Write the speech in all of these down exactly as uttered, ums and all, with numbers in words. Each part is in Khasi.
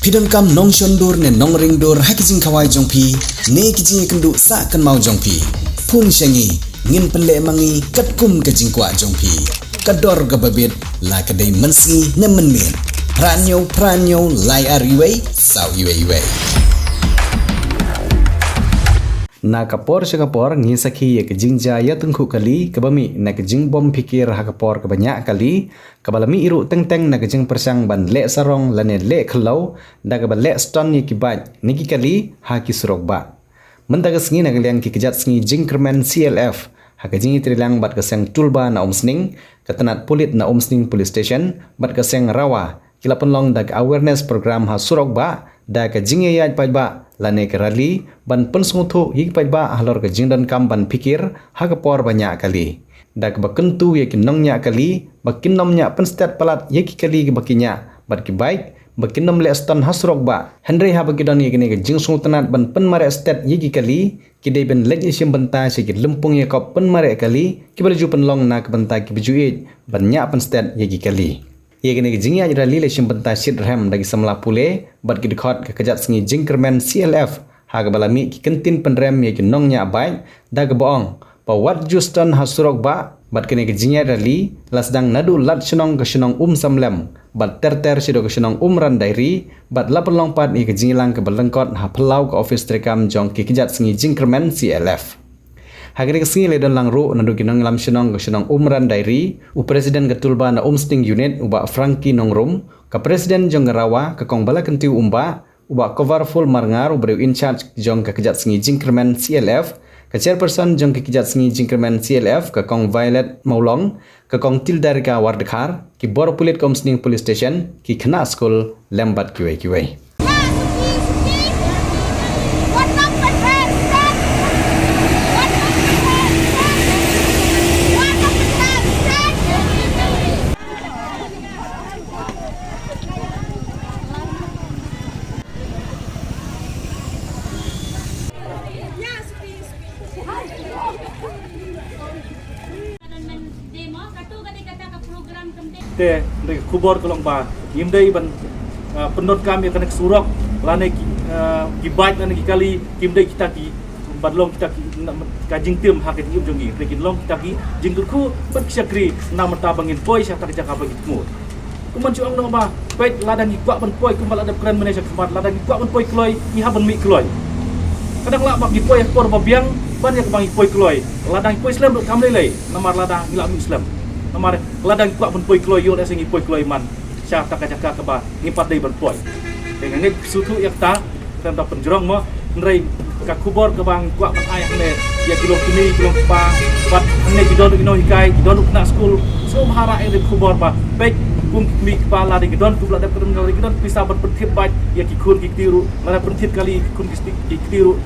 Phi donkam nongshon dur ne nongring dur ha ki jingkhawai jong phi ne ki jingïakynduh sah kynmaw jong phi? Phone sha ngi, ngin pynleh ma ngi katkum ka jingkwah jong phi. Ka dor kaba bit, la ka dei mynsngi ne mynmiet. Phra hynñiew phra hynñiew lai ar wei saw wei wei. Na ka por sha ka por ngi sakhi ïa ka jingjia ïatyngkhuh kali kaba mih na ka jingbym phikir ha ka por kaba ñiah kali, kaba la mih ruh teng teng na ka jingpyrshang ban leh sarong lane leh khlaw da kaba leh stun ïa ki bike ne ki kali ha ki surok bah. Mynta ka sngi na ka liang ki kjat sngi jingkyrmen C L F ha ka jingïatreilang bad ka seng Tulba na Umsning, ka tnat pulit na Umsning Police Station bad ka seng Rawa ki la pynlong da ka awareness program ha surok bah da ka jingïaid paidbah lane ka rally ban pynsngewthuh ïa ki paidbah halor ka jingdonkam ban phikir ha ka por ba ñiah kali, da kaba kyntu ïa ki nongñiah kali ba kin nym ñiah pynstet palat ïa ki kali kiba ki ñiah bad ki bike ba kin nym leh stun ha surok bah. Hynrei haba ki don ïa kane ka jingsngewtynnat ban pynmareh stet ïa ki kali, ki dei ban leit ïashim bynta sha ki lympung ïakob pynmareh kali kiba la ju pynlong na ka bynta kiba ju ïeit ban ñiah pynstet ïa ki kali. Ïa kane ka jingïaid rally la shim bynta shitrhem da ki samla pule bad ki dkhot ka kjat sngi jingkyrmen C L F ha kaba la mih ki kyntien pynrem ïa ki nongñiah bike da kaba ong ba wat ju stun ha surok bah. Bad kane ka jingïaid rally la sdang naduh lad shnong ka shnong Umsamlem bad ter ter shaduh ka shnong Umrandairi bad la pynlong pat ïa ka jingïalang kaba lyngkot ha phyllaw ka ophis treikam jong ki kjat sngi jingkyrmen C L F. Ha kane ka sngi la don lang ruh naduh ki nongïalam shnong ka shnong Umrandairi, u president ka Tulba na Umsning Unit u Bah Frankie Nongrum, ka president jong ka Rawa ka Kong Balakyntiew Umbah, u Bah Coverful Marngar uba dei u in charge jong ka kjat sngi jingkyrmen C L F, ka chairperson jong ka kjat sngi jingkyrmen C L F ka Kong Violet Mawlong, ka Kong Tildarika Wardkhar, ki bor pulit ka Umsning Police Station, ki khynnah skul lem bad kiwei kiwei. Te, te khubor ka long ba ngim dei ban, ah, pyndonkam ïa kane ka surok lane ki, ah, ki bike lane ki kali, kim dei kita ki ban long kita ki, na, ka jingtim ha ka jingim jong ngi. Te kin long kita ki jingkyrkhu bad ki shakri na mynta ba ngin poi sha kata ka jaka ba ngi tngur. Kumban shu ong noh ba, peit, lada ngi kwah ban poi kumba la dep kren mynne sha khmat, lada ngi kwah ban poi kloi, ngi hap ban mih kloi. Ka dang lah ba ngi poi ha por ba biang ban ïa kaba ngi poi kloi. Lada ngi poi slem ruh kam lei lei, namar lada ngi lah mih slem. Namar lada ngi kwah ban poi kloi, ïoh lehse ngi poi kloi man sha kata ka jaka kaba ngi pat dei ban poi. Te nga ngeit sngewthuh ïa kata, kata da pynjrong mo, hynrei ka khubor kaba nga kwah ban ai hangne ïa ki long kmie, ki long kpa, bad hangne ki don ki nonghikai, ki don ki khynnah skul, sngewbha rah ïa ki khubor ba peit, kum ki kmie ki kpa, lada ki don, kum la dep kren, lada ki don pisa ban pynthit bike ïa ki khun ki kti ruh, lada pynthit kali ki khun ki kti, ki kti ruh.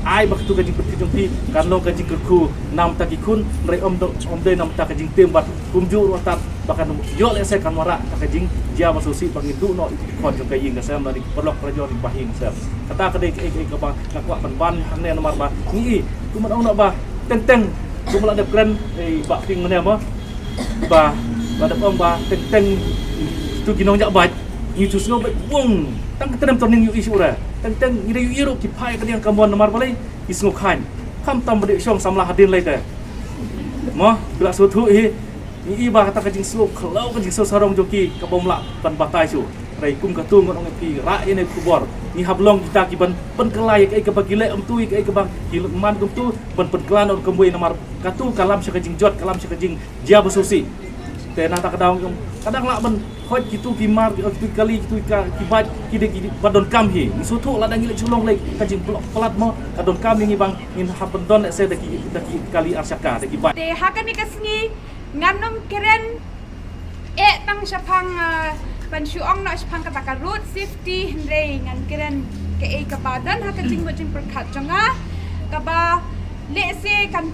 Ai ba katu ka jingpynthit jong phi kan long ka jingkyrkhu na bynta ki khun, hynrei ym do, ym dei na bynta ka jingtim bad kumjuh ruh tat ba kan ïoh lehse kan wanrah ka jingjia ba sngewsih ba ngin duh noh ïa ki dkhot jong ka ïing ka sem lane ki paralok parajor jong ka ïing ka sem. Kata ka dei kaei kaei kaba nga kwah ban ban hangne namar ba ngi i, kumba ong noh ba teng teng, kumba la dep kren, eh, Bah Ping mynne mo, ba la dep ong ba teng teng tu ki nongñiah bike ngi ju sngew beit bun tang ka trem turning ïohi shuh re. Teng teng ngi da ïohi ruh ki phai ka diang ka mon namar balei, ngi sngew khaiñ. Khamtam ba dei shong samla hadien lei te. Mo, phi la sngewthuh hi. Ngi i ba kata ka jingsngew khlaw, ka jingsngew sarong jong ki ka bym lah ban batai shuh. Hynrei kum katu ngan ong ïa phi, rah ïa kane ka khubor. Ngi hap long kita ki ban pynkylla ïa kaei kaba ki leh kumtu, ïa kaei kaba ki man kumtu, ban pynkylla noh kumwei namar katu ka lam sha ka jingjot, ka lam sha ka jingjia ba sngewsih. Te na kata ka daw ngi ong, ka dang lah ban hoid kitu ki mar, kitu ki kali, kitu ki ka, ki bike, ki dei kiba donkam hi. Ngi sngewthuh lada ngi leit shu long lei ka jingpyllait mo, ka donkam ïa ngi ba ngin hap ban don lehse da ki, da ki kali ar shaka, da ki bike. Te ha kane ka sngi ngan nym kren eh tang shaphang, ah, ban shu ong noh shaphang kata ka road safety, hynrei ngan kren kaei kaba don ha ka jingmut jingpyrkhat jong nga, kaba lehse kan,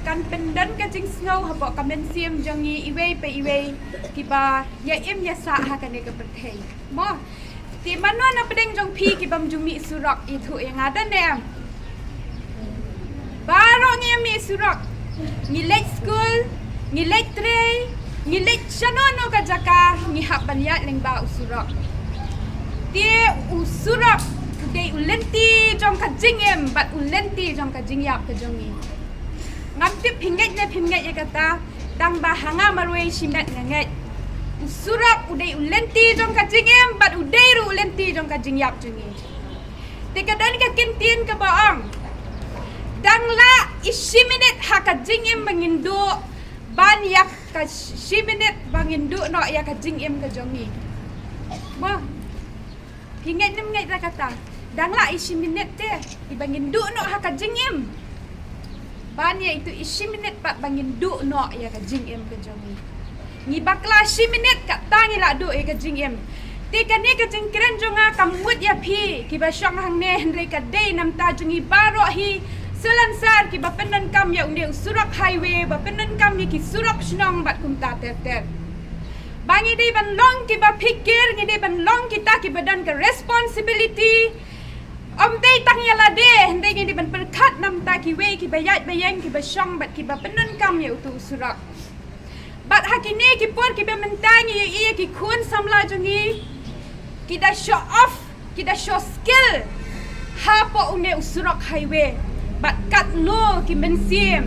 kan pyndon ka jingsngew hapoh ka mynsiem jong ngi iwei pa iwei kiba ïa im ïa sah ha kane ka pyrthei. Mo, te mano na pdeng jong phi ki bym ju mih surok, ïathuh ïa nga, don ne em? Baroh ngi mih surok. Ngi leit skul, ngi leit trei, ngi leit shano no ka jaka, ngi hap ban ïaid lyngba u surok. Te u surok u dei u lynti jong ka jingim bad u lynti jong ka jingïap ka jong ngi. Ngam tip phi ngeit ne phim ngeit ïa kata, tang ba ha nga marwei shimet nga ngeit. U surok u dei u lynti jong ka jingim bad u dei ruh u lynti jong ka jingïap jong ngi. Te ka don ka kyntien kaba ong, dang lah i shi minit ha ka jingim ba ngin duh ban ïa ka shi minit ba ngin duh noh ïa ka jingim ka jong ngi. Mo, phi ngeit ne phim ngeit ïa kata, dang lah i shi minit te i ba ngin duh noh ha ka jingim ban ïa itu i shi minit pat ba ngin duh noh ïa ka jingim ka jong ngi. Ngi bakla shi minit kata ngi la duh ïa ka jingim. Te kane ka jingkren jong nga kam mut ïa phi kiba shong hangne, hynrei ka dei namta jong ngi baroh hi, salonsar kiba pyndonkam ïa une u surok highway, ba pyndonkam ïa ki surok shnong bad kumta ter ter. Ba ngi dei ban long kiba phikir, ngi dei ban long kita kiba don ka responsibility. Ym dei tang ïa lade, hynrei ngi dei ban pyrkhat namta kiwei kiba ïaid ba ïeng, kiba shong bad kiba pyndonkam ïa utu u surok. Bad ha kine ki por kiba mynta ngi ïohi ïa ki khun samla jong ngi ki da show off, ki da show skill hapoh une u surok highway. Bad katno ki mynsiem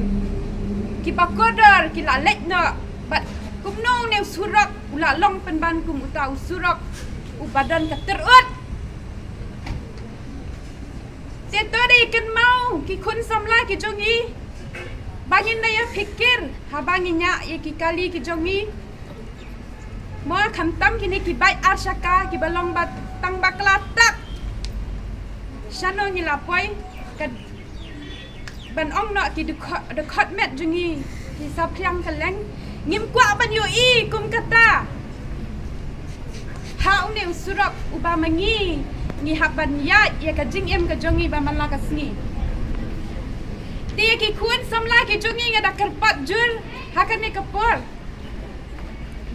kiba kordor ki la leit noh, bad kumno une u surok u la long pynban kum uta u surok uba don ka tyrut. Te to dei kynmaw ki khun samla ki jong ngi, ba ngin da ïa phikir haba ngi ñiah ïa ki kali ki jong ngi. Mo, khamtam kine ki bike ar shaka kiba long ba tang bakla tak. Shano ngi la poi, ka ban ong noh ki dkhot, dkhot met jong ngi ki saphriang kylleng. Ngim kwah ban ïohi kum kata ha une u surok uba ma ngi ngi hap ban ïaid ïa ka jingim ka jong ngi ba man la ka sngi. Te ïa ki khun samla ki jong ngi nga da kyrpad jur ha kane ka por,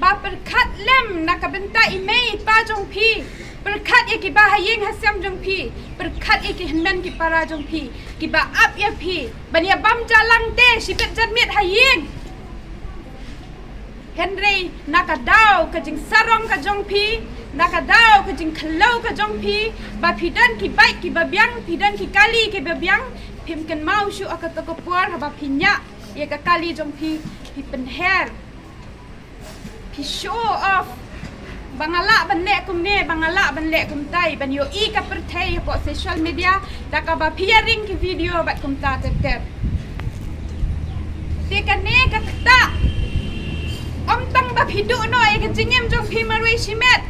ba pyrkhat lem na ka bynta i mei i pa jong phi. Pyrkhat ïa kiba ha ïing ha sem jong phi. Pyrkhat ïa ki hynmen ki para jong phi kiba ap ïa phi ban ïa bam ja lang te shibit janmiet ha ïing. Hynrei na ka daw ka jingsarong ka jong phi, na ka daw ka jingkhlem ka jong phi, ba phi don ki bike kiba biang, phi don ki kali kiba biang, phim kynmaw shuh ha kato ka por haba phi ñiah ïa ka kali jong phi, phi pynher, phi show off. Ba nga lah ban leh kumne, ba nga lah ban leh kumtai, ban ïohi ka pyrthei hapoh social media da kaba phi ïa ring ki video bad kumta ter ter. Te kane ka ktah, ym tang ba phi duh noh ïa ka jingim jong phi marwei shimet,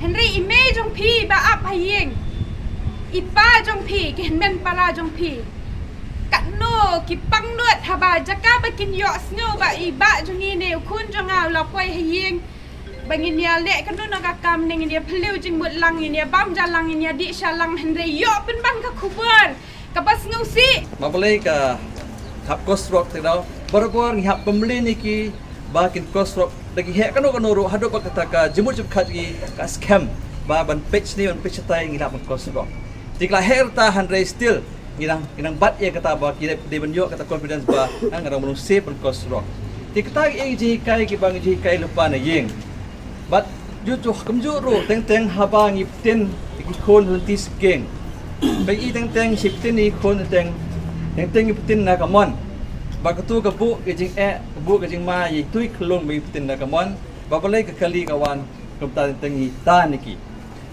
hynrei i mei jong phi ba ap ha ïing, i pa jong phi, ki hynmen para jong phi, katno ki pang lut haba jaka ba kin ïohsngew ba i bah jong ngi ne u khun jong nga u la poi ha ïing, ba ngin ïa leh kano kano ka kam ne ngin ïa phylliew jingmut lang, ngin ïa bam ja lang, ngin ïa dih sha lang, hynrei ïoh pynban ka khubor kaba sngewsih. Ba balei ka hap crosswalk te daw, barabor ngi hap pynmlien ïa ki ba kin crosswalk da ki heh kano kano ruh haduh ba kata ka jingmut jingpyrkhat jong ngi ka skhem ba ban peit shane ban peit shatai ngi lah ban crosswalk. Te ki la heh rta hynrei still ngi dang, ngi dang bat ïa kata ba ki dei, dei ban ïoh kata confidence ba, ah, nga dang ban long safe ban crosswalk. Te kata ki jinghikai kiba ngi jinghikai lypa na ïing. Bad juh juh kumjuh ruh teng teng haba ngi pyntin ïa ki khun lynti skyeng. Ba i teng teng shi pyntin ïa ki khun teng teng, teng teng ngi pyntin na ka mon. Ba katu ka buh ka jingeh, ka buh ka jingma ïa itu i khyllung ba ngi pyntin na ka mon. Ba balei ka kali ka wan, kumta teng teng ngi tan ïa ki.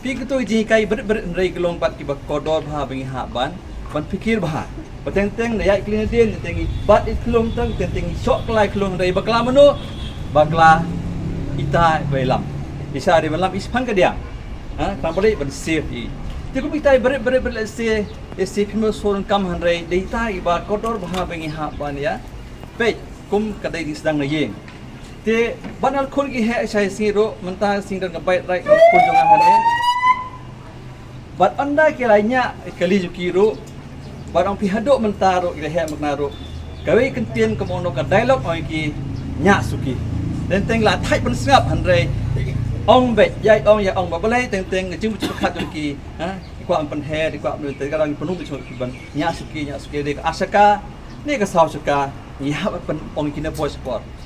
Phi kito ki jinghikai barit barit hynrei ki long bad kiba kordor bha ba ngi hap ban, ban pyrkhat bha. Ba teng teng da ïaid kylli nadien, teng teng i bat i khyllung, teng teng i shoh kylla i khyllung, hynrei bakla mano, bakla ita ba i lam. I shah dei ban lam i shaphang kadiang. Ha, tang ba dei ban safe i. Te kum ita i barit barit barit lehse, lehse phim ïohsngew donkam hynrei dei ita iba kordor bha ba ngi hap ban ïa peit kum ka dei jingsdang na ïing. Te ban al khun ki heh shai sngi ruh, mynta sngi don ka bike ride ka khun jong nga hangne. Bad ynda ki la ñiah kali jong ki ruh, bad ong phi haduh mynta ruh ki la heh mynta ruh. Kawei kyntien kum ong ka dialogue ong ki, "Ñiah suki." Teng teng la thait ban sngap hynrei ong beit, ïa ong ïa ong ba balei teng teng ka jingmut jingpyrkhat jong ki, ha, i kwah ban pynher, i kwah ban, te ka dang pynung ki ban ñiah suki, ñiah suki, dei ka ar shaka ne ka saw shaka, ngi hap ban pyn ong ki na poi sport.